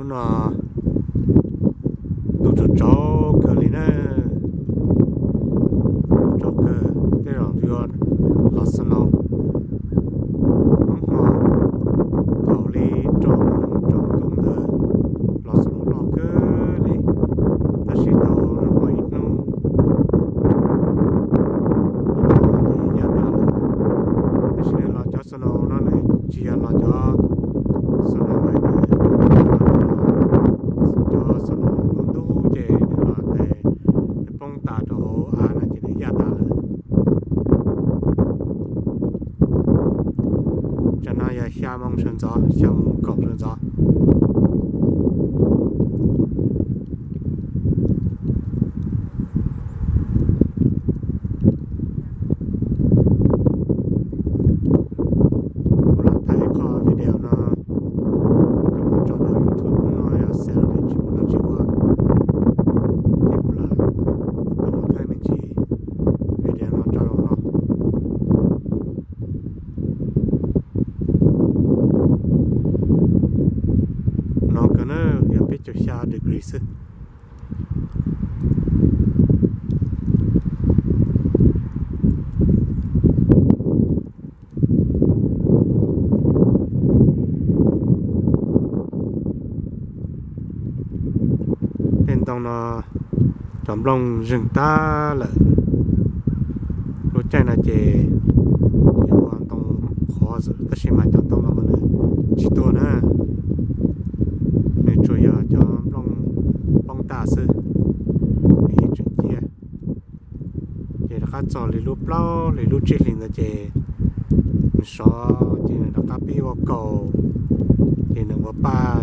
No ntuj tsaus tsaus kawg li na, tsaus kawg, tej zaum yuav los snow hnub hmo, thaum li rau moos tsaus ntuj ntawd los snow loj kawg li, tab sis tau nag hmo ib hnub ces yaj tas lawm. Tab sis nws los cov snow no nws tsis yog los cov snow, cov snow ntub ntub ces nws los tes nws poob tas rau hauv av no ces nws yaj tas lawm. Tsam no yog xya moo sawv ntxov, xya moo kaum sawv ntxov. Kuv los thaij qhov video no coj mus tso rau YouTube no yog Saturday tsis muaj dab tsi ua, ces kuv los thaij me ntsis video no tso rau no. No kawg na, yog peb caug xya degree xwb. Tej ntoo no cov nplooj zeeg tag lawm. Lub caij no ces yuav ua ntoo qhuav xwb, tab sis mas cov ntoo no mas nws tsis tuag na, nws tsuas yog cov nplooj poob tag xwb, nws yeej tseem ciaj. Ces rov qab txog li lub plaub hlis lub tsib hlis ntawd ces nws sov, ces nws rov qab pib ua kaus, ces nws ua paj